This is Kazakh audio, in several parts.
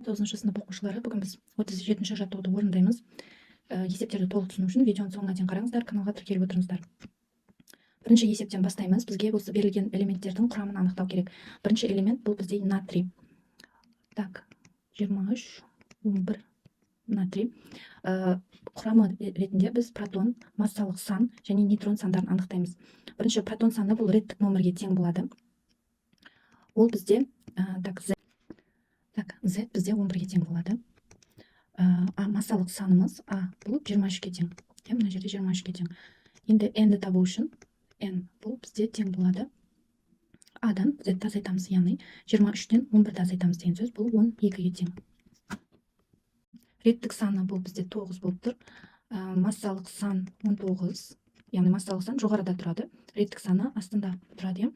Тоғызыншы сынып оқушылары, бүгін біз 37-ші жаттығуды орындаймыз. Есептерді толық түсіну үшін видеоның соңына дейін қараңыздар, каналға тіркеліп отырыңыздар. Бірінші есептен бастаймыз. Бізге осы берілген элементтердің құрамын анықтау керек. Бірінші элемент бұл бізде натрий. Так, 23, 11 натрий. Құрамы ретінде біз протон, массалық сан және нейтрон сандарын анықтаймыз. Бірінші протон саны бұл реттік номерге тең болады. Ол бізде так, Z. Так, Z бізде 11-ге тең болады. А массалық санымыз А бұл 23-ке тең. Иә, мына жерде 23-ке тең. Енді N-ді табу үшін N бұл бізде тең болады. А-дан Z-ті азайтамыз, яғни 23-тен 11-ді азайтамыз деген сөз, бұл 12-ге тең. Реттік саны бұл бізде 9 болып тұр. Массалық сан 19, яғни массалық сан жоғарыда тұрады, реттік саны астында тұрады, иә.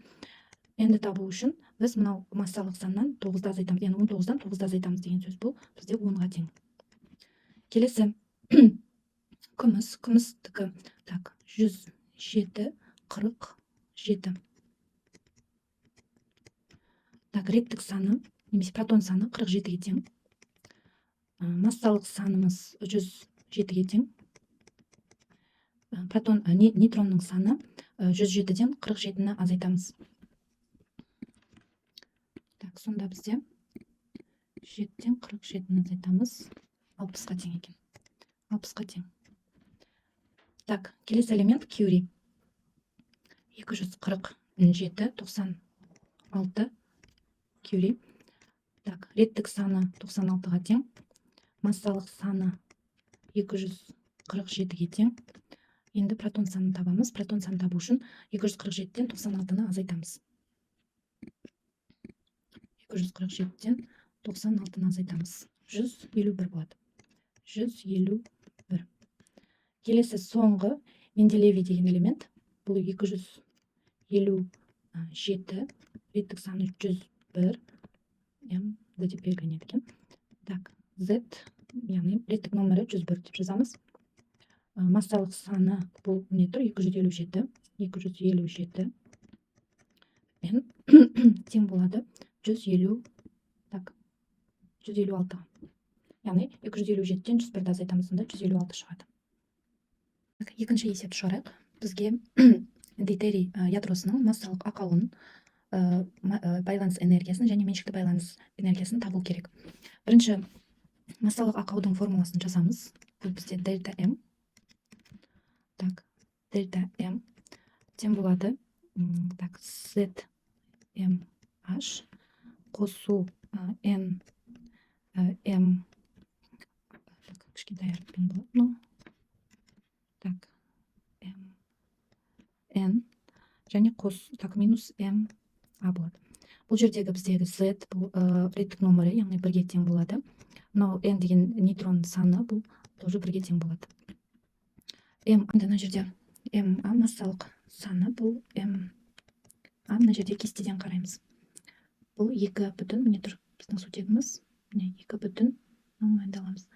N-ді табу үшін біз мынау массалық саннан 9-ды азайтамыз, яғни 19-дан 9-ды азайтамыз деген сөз, бұл бізде 10-ға тең. Келесі күміс, күмістікі, так, 107, 47. Так, реттік саны немесе протон саны 47-ге тең. Массалық санымыз 107-ге тең. Протон, нейтронның саны 107-ден 47-ні азайтамыз. Так, сонда бізде 7-ден 47-ні азайтамыз, 60-қа тең екен. 60-қа тең. Так, келесі элемент кюри. 247, 96 кюри. Так, реттік саны 96-ға тең. Массалық саны 247-ге тең. Енді протон санын табамыз. Протон санын табу үшін 247-тен 96-ны азайтамыз. 247-тен 96-ны азайтамыз. 151 болады. 151. Келесі соңғы менделевий деген элемент. Бұл 257, реттік саны 101. Иә, Д деп белгіленеді екен. Так, Z, яғни реттік номері 101 деп жазамыз. Массалық саны бұл не тұр? 257. 257 N тең болады 150, так, 156. Яғни 257-тен 101-ді азайтамыз, сонда 156 шығады. Так, екінші есепті шығарайық. Бізге дейтерий ядросының массалық ақауын, байланыс энергиясын және меншікті байланыс энергиясын табу керек. Бірінші массалық ақаудың формуласын жазамыз. Бұл бізде дельта М. Так, дельта М тең болады так, Z М H қосу N М, так, кішкентай әріппен болады мынау. Так, М N және қос, так, минус М А болады. Бұл жердегі біздегі Z бұл реттік номері, яғни бірге тең болады. Мынау N деген нейтрон саны, бұл тоже бірге тең болады. М енді мына жерде М А массалық саны, бұл М А, мына жерде кестеден қараймыз. Бұл екі бүтін, міне тұр біздің сутегіміз, міне 2 бүтін, мынау аламыз,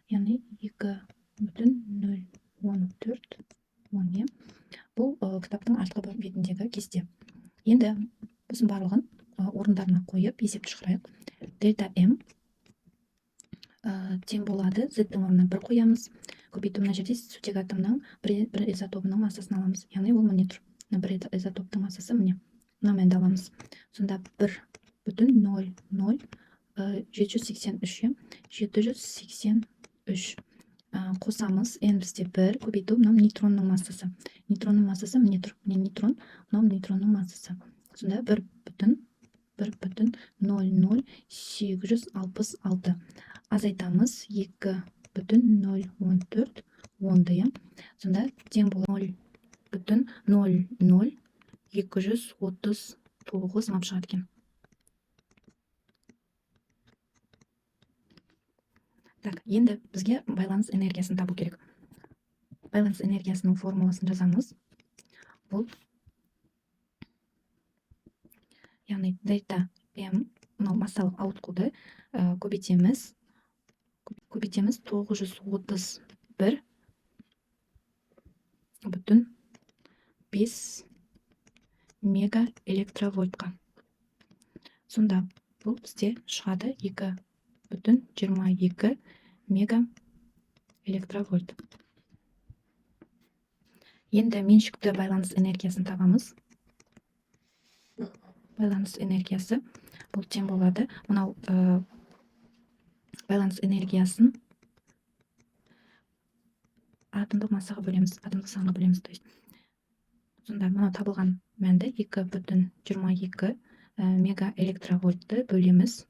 яғни 2,01410, иә. Бұл кітаптың артқы бетіндегі кесте. Енді осының барлығын орындарына қойып, есепті шығарайық. Дельта М тең болады, Z-тің орнына бір қоямыз, көбейту, мына жерде сутек атомының бір изотобының массасын аламыз, яғни ол міне тұр, мына бір изотоптың массасы, міне мына мәнді аламыз. Сонда 1,00783, иә, 783. Қосамыз, n бізде бір, көбейту, мынау нейтронның массасы, нейтронның массасы міне тұр, міне нейтрон, мынау нейтронның массасы. Сонда 1,00866 азайтамыз 2,01410-ды, иә. Сонда тең болады 0,00239 мап шығады екен. Так, енді бізге байланыс энергиясын табу керек. Байланыс энергиясының формуласын жазамыз. Бұл яғни дельта М, мынау массалық ауытқуды көбейтеміз 931,5 мега электровольтқа. Сонда бұл бізде шығады екі 2,22 мега электровольт. Енді меншікті байланыс энергиясын табамыз. Байланыс энергиясы бұл тең болады. Мынау байланыс энергиясын атомдық массаға бөлеміз, атомдық санға бөлеміз. То есть сонда мынау табылған мәнді 2,22 мега электровольтты бөлеміз.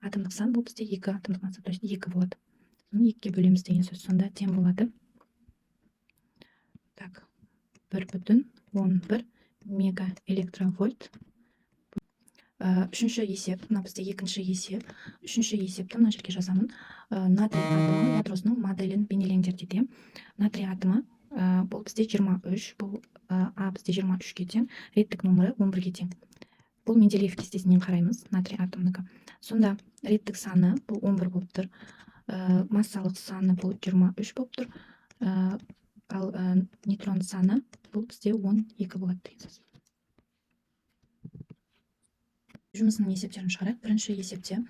Атомдық сан бұл бізде 2 атомдық масса, то есть 2 болады. Соны 2-ге бөлеміз деген сөз. Сонда тең болады. Так, 1,11 мега электровольт. Үшінші есеп, мына бізде екінші есеп. Үшінші есепті мына жерге жазамын. Натрий атомы ядросының моделін бейнелеңдер дейді. Натрий атомы бұл бізде 23, бұл А бізде 23-ке тең, реттік нөмірі 11-ге тең. Бұл Менделеев кестесінен қараймыз, натрий атомынікі. Сонда реттік саны бұл 11 болып тұр. Массалық саны бұл 23 болып тұр. Ал нейтрон саны бұл бізде 12 болады деген сөз. Жұмысының есептерін шығарайық. Бірінші есепте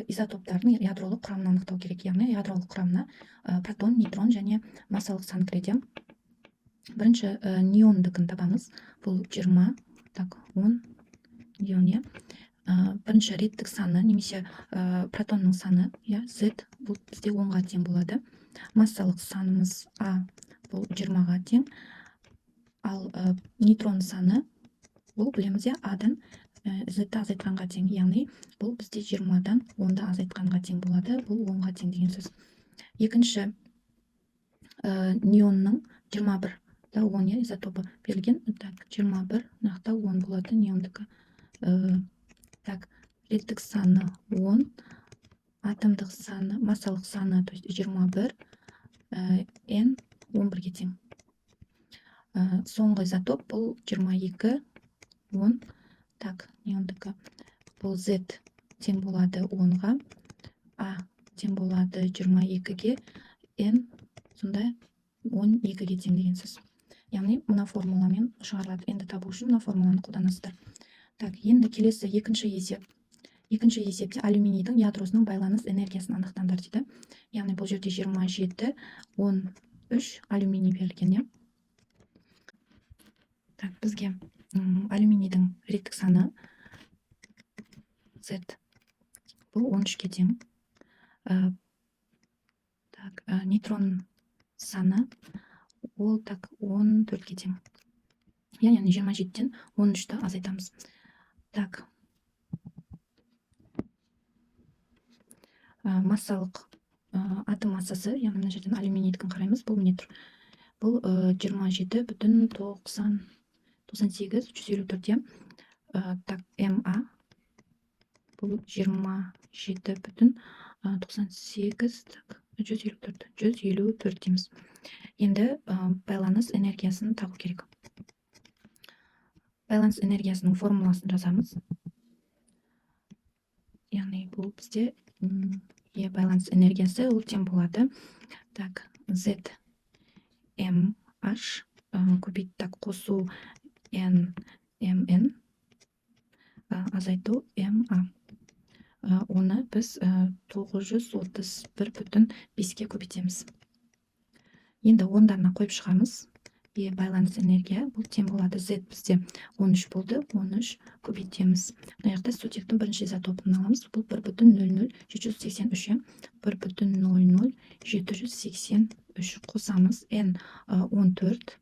изотоптардың ядролық құрамын анықтау керек. Яғни ядролық құрамына протон, нейтрон және массалық сан кіреді. Бірінші неондікін табамыз. Бұл 20, так, 10 неон, иә. Бірінші реттік саны немесе протонның саны, иә, Z бұл бізде 10-ға тең болады. Массалық санымыз А бұл 20-ға тең. Ал нейтрон саны бұл білеміз, иә, А-дан Z-ті азайтқанға тең. Яғни бұл бізде 20-дан 10-ды азайтқанға тең болады. Бұл 10-ға тең деген сөз. Екінші неонның 21 да 10, иә, изотопы берілген. Так, 21 нақты 10 болады неондікі. Так, реттік саны 10, атомдық саны, массалық саны, то есть 21, N 11-ге тең. Соңғы изотоп бұл 22, 10. Так, неондікі. Бұл Z тең болады 10-ға, А тең болады 22-ге, N сонда 12-ге тең деген сөз. Яғни мына формуламен шығарылады. Енді табу үшін мына формуланы қолданасыздар. Так, енді келесі екінші есеп. Екінші есепте алюминийдің ядросының байланыс энергиясын анықтаңдар дейді. Яғни бұл жерде 27, 13 алюминий берілген, иә. Так, бізге алюминийдің реттік саны Z бұл 13-ке тең. Так, нейтрон саны ол, так, 14-ке тең. Яғни 27-тен 13-ті азайтамыз. Так. Массалық атом массасы, яғни мына жерден алюминийдікін қараймыз, бұл міне тұр. Бұл 27 бүтін 98, 154, иә. Так, МА бұл 27 бүтін 98, так, 154, 154 дейміз. Енді байланыс энергиясын табу керек. Байланыс энергиясының формуласын жазамыз. Яғни бұл бізде Е байланыс энергиясы ол тең болады. Так, Z М H көбейт, так, қосу N М Н азайту М А. Оны біз 931,5-ке көбейтеміз. Енді орындарына қойып шығамыз. Е байланыс энергия бұл тең болады. Z бізде 13 болды, 13 көбейтеміз. Мына жақта сутектің бірінші изотопын аламыз. Бұл 1,00783, иә. 1,00783 қосамыз. N 14.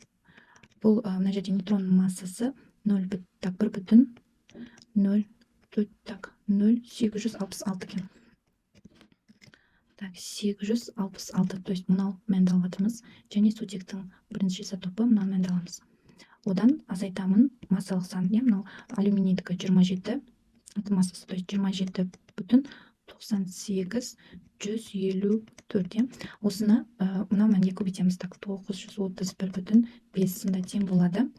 Бұл мына жерде нейтрон массасы 0, так, 1,0, так, 0,866 екен. Так, 866, то есть мынау мәнді алып жатырмыз. Және сутектің бірінші изотопы мынау мәнді аламыз. Одан азайтамын массалық сан, иә, мынау алюминийдікі 27 атом массасы, то есть 27,98 154, иә. Осыны мынау мәнге көбейтеміз. Так, 931,5 сонда тең болады.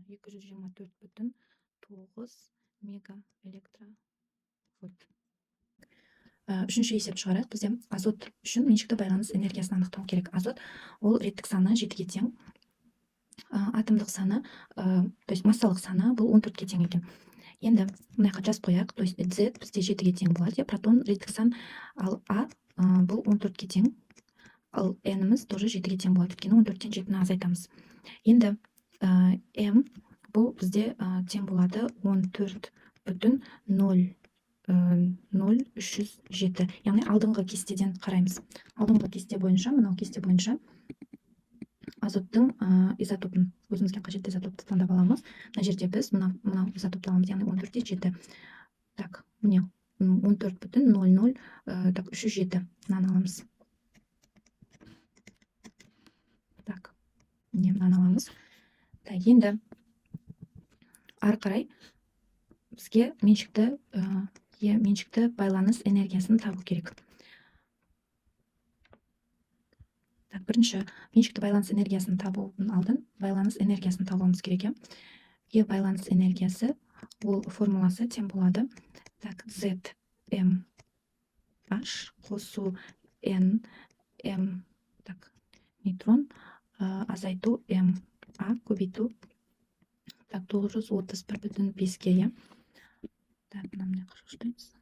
224,9 мега электровольт. Үшінші есеп шығарайық. Бізде азот үшін меншікті байланыс энергиясын анықтау керек. Азот ол реттік саны 7-ге тең. Атомдық саны, то есть массалық саны бұл 14-ке тең екен. Енді мына жаққа жазып қояйық. То есть Z бізде 7-ге тең болады, иә, протон реттік сан, ал А бұл 14-ке тең, ал N-іміз тоже 7-ге тең болады, өйткені 14-тен 7-ні азайтамыз. Енді М бұл бізде тең болады 14,00307. Яғни алдыңғы кестеден қараймыз. Алдыңғы кесте бойынша, мынау кесте бойынша азоттың изотопын, өзімізге қажетті изотопты таңдап аламыз. Мына жерде біз мынау изотопты аламыз, яғни 14,7. Так, міне, 14,00, так, 307, мынаны аламыз. Так, міне, мынаны аламыз. Так, енді ары қарай бізге меншікті байланыс энергиясын табу керек. Так, бірінші меншікті байланыс энергиясын табудың алдын байланыс энергиясын табуымыз керек, иә. Е байланыс энергиясы, ол формуласы тең болады. Так, Z М H қосу N М, так, нейтрон, азайту М А көбейту, так, 931,5-ке, иә. Так, мынаны мына жаққа жылжытамыз.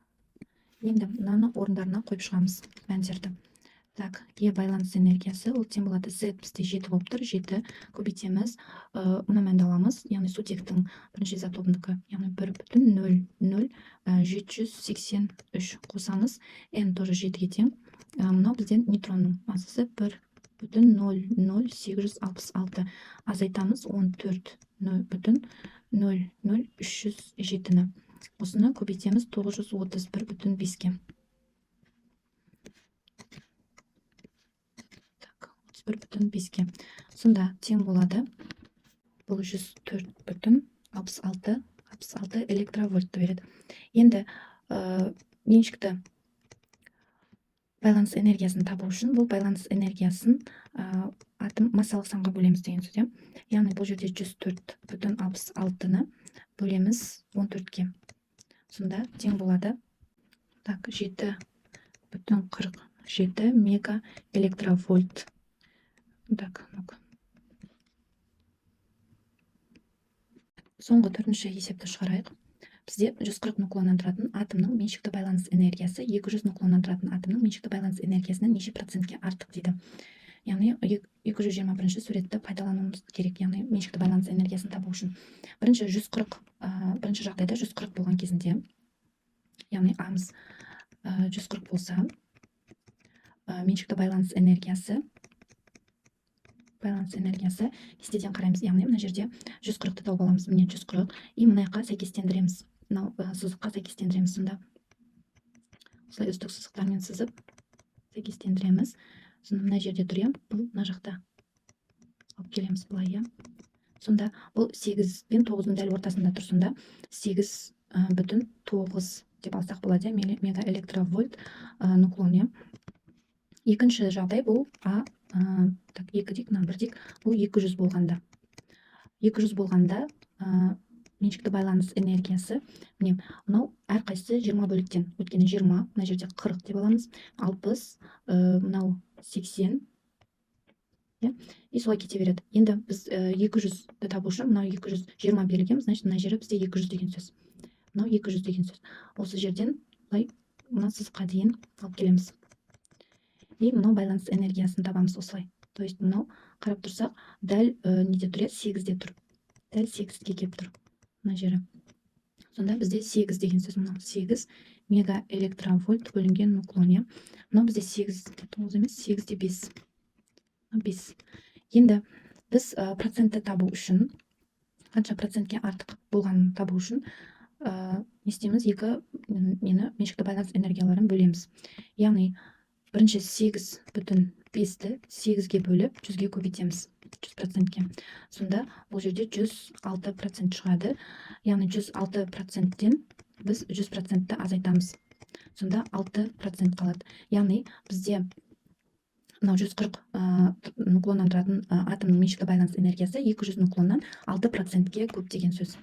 Енді мынаны орындарына қойып шығамыз мәндерді. Так, Е байланыс энергиясы, ол тең болады Z бізде 7 болып тұр, 7 көбейтеміз. Мына мәнді аламыз, яғни сутектің бірінші изотопынікі, яғни 1,00783 қосамыз. N тоже 7-ге тең. Мынау бізде нейтронның массасы 1,00866, азайтамыз 14,00307-ні. Осыны көбейтеміз 931,5-ке. Так, 31,5-ке. Сонда тең болады. Бұл 104,66, 66 электровольтты береді. Енді меншікті байланыс энергиясын табу үшін бұл байланыс энергиясын атом массалық санға бөлеміз деген сөз, иә. Яғни бұл жерде 104,66-ны бөлеміз 14-ке. Сонда тең болады. Так, 7,47 мега электровольт. Так, ну-ка. Соңғы төртінші есепті шығарайық. Бізде 140 нуклоннан тұратын атомның меншікті байланыс энергиясы 200 нуклоннан тұратын атомның меншікті байланыс энергиясынан неше процентке артық дейді. Яғни 221 суретті пайдалануымыз керек, яғни меншікті байланыс энергиясын табу үшін. Бірінші 140, бірінші жағдайда 140 болған кезінде, яғни амыз 140 болса, меншікті байланыс энергиясы, кестеден қараймыз, яғни мына жерде 140-ты тауып аламыз, міне 140, и мына жаққа сәйкестендіреміз, мынау сызыққа сәйкестендіреміз. Сонда осылай үздік сызықтармен сызып сәйкестендіреміз. Сонда мына жерде тұр, иә, бұл мына жақта алып келеміз былай, иә. Сонда бұл 8 пен 9-дың дәл ортасында тұр, сонда 8,9 деп алсақ болады, иә, мега электровольт нуклон, иә. Екінші жағдай бұл А, так, 2 дейік, мына 1 дейік, бұл 200 болғанда. 200 болғанда, меншікті байланыс энергиясы, міне, мынау әрқайсысы 20 бөліктен, өйткені 20, мына жерде 40 деп аламыз, 60, мынау 80, иә, и солай кете береді. Енді біз 200-ді табу үшін мынау 220 берілген, значит, мына жері бізде 200 деген сөз. Мынау 200 деген сөз. Осы жерден былай мына сызыққа дейін алып келеміз. И мынау байланыс энергиясын табамыз осылай. То есть мынау қарап тұрсақ, дәл неде тұр, иә, 8-де тұр. Дәл 8-ге келіп тұр мына жері. Сонда бізде 8 деген сөз, мынау 8 мега электровольт бөлінген нуклон, иә. Мынау бізде 8,9 емес, 8,5. 5. Енді біз процентті табу үшін, қанша процентке артық болғанын табу үшін, не істейміз? Екі нені, меншікті байланыс энергияларын бөлеміз. Яғни бірінші 8,5-ті 8-ге бөліп 100-ге көбейтеміз, 100%-ке. Сонда бұл жерде 106% шығады. Яғни 106%-тен біз 100%-ті азайтамыз. Сонда 6% қалады. Яғни бізде мынау 140 нуклоннан тұратын атомның меншікті байланыс энергиясы 200 нуклоннан 6%-ке көп деген сөз.